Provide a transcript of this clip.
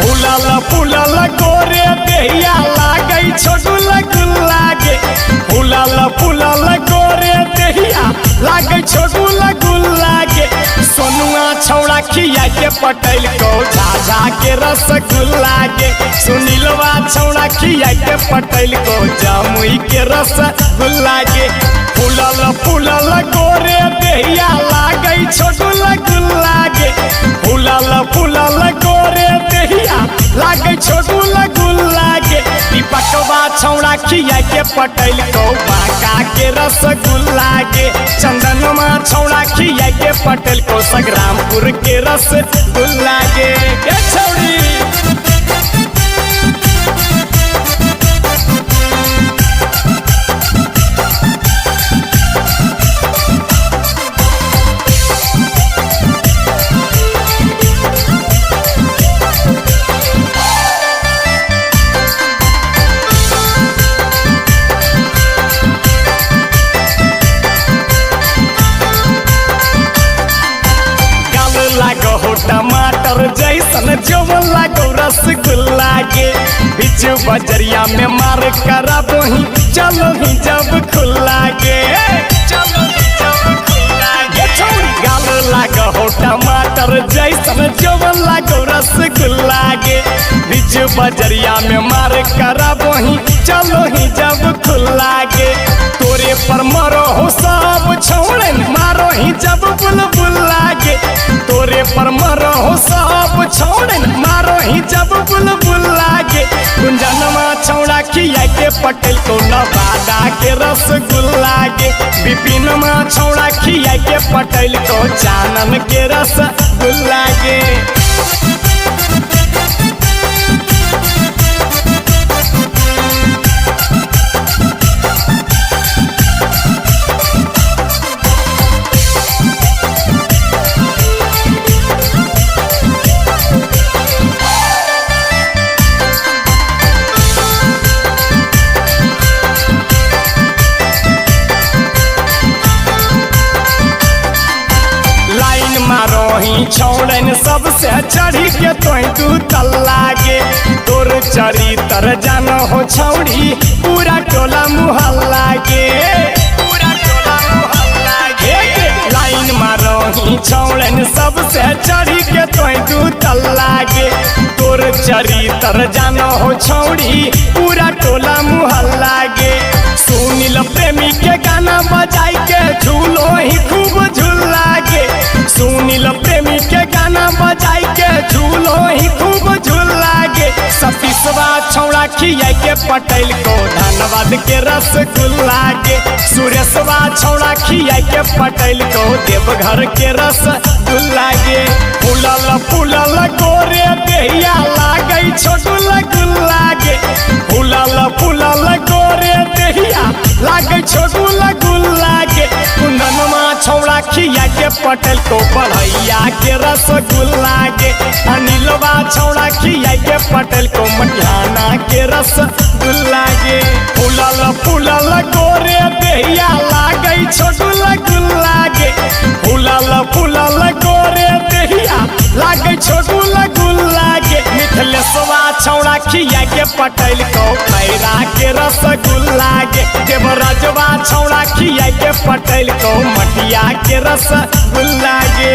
फूलल फूलल गोरे देहिया लागै छो गुल गुल्ला गे। फूलल फूलल गोरे देहिया लागै छो गुल गुल्ला गे। सोनुआ छौड़ा खिया के पटैल को झाझा के रसगुल्ला गे। सुनीलवा छौड़ा खिया के पटैल को जमुई के रसगुल्ला गे। फूलल फूलल गोरे देहिया लागै छो गुल गुल्ला गे। फूलल फूलल गोरे देहिया लागै छो गुल गुल्ला गे। दीपकवा छौड़ा खिया के पटैल को बांका के रसगुल्ला गे। चंदनमा छौड़ा खिया के पटैल को संग्रामपुर के रसगुल्ला गे। ए छौड़ी लागो हो टमाटर जैसन जोवन लागो रसगुल्ला गे। बीच बजरिया में मार कराबोही चलो ही जब खुल्ला गे। चलो ही जब खुल्ला गे। गाल लागो हो टमाटर जैसन जोवन लागो रसगुल्ला गे। बीच बजरिया में मार कराबोही चलो ही जब खुल्ला गे। तोरे पर मरो हो सब छौड़न मारो ही जब बुलबुल्ला गे। तोरे पर मरो हो सब छौड़न मारो ही जब बुलबुल्ला गे। गुंजनमा छौड़ा खिया के पटेल को नवादा के रसगुल्ला गे। विपिनमा छौड़ा खिया के पटेल को चानन के रसगुल्ला गे। मारोही छौड़न सबसे चढ़ी के तोय तू तल्ला गे। तोर चरित्र जान हो छौड़ी पूरा टोला मुहल्ला गे। पूरा टोला मुहल्ला गे। लाइन मारोही छौड़न सबसे चढ़ी के तोय तू तल्ला गे। तोर चरित्र जान हो छौड़ी पूरा टोला मुहल्ला गे। सुनील प्रेमी के गाना बजाई के झूलो ही खूब झूला गे। सुनील प्रेमी के गाना बजाई के झूलो ही खूब झूला गे। सतीशवा छौड़ा खिया के पटैल को धनबाद के रसगुल्ला गे। सुरेशवा छौड़ा खिया के पटैल को देवघर के रसगुल्ला गे। फूलल फूलल गोरे देहिया लागै छो गुल गुल्ला गे। फूलल फूलल गोरे देहिया लागै छो गुल गुल्ला गे। कुंदनमा छौड़ा खिया के पटेल को बढ़ैया के रसगुल्ला गे। अनिलवा छौड़ा खिया के पटेल को मटिहाना के रसगुल्ला गे। फूलल फूलल गोरे देहिया लागै छो गुल गुल्ला गे। फूलल फूलल गोरे देहिया लागै छो गुल गुल्ला गे। मिथिलेशवा छौड़ा खिया के पटेल को खैरा के रसगुल्ला गे। देवराजवा छौड़ा खिया के पटेल को मटिया के रसगुल्ला गे।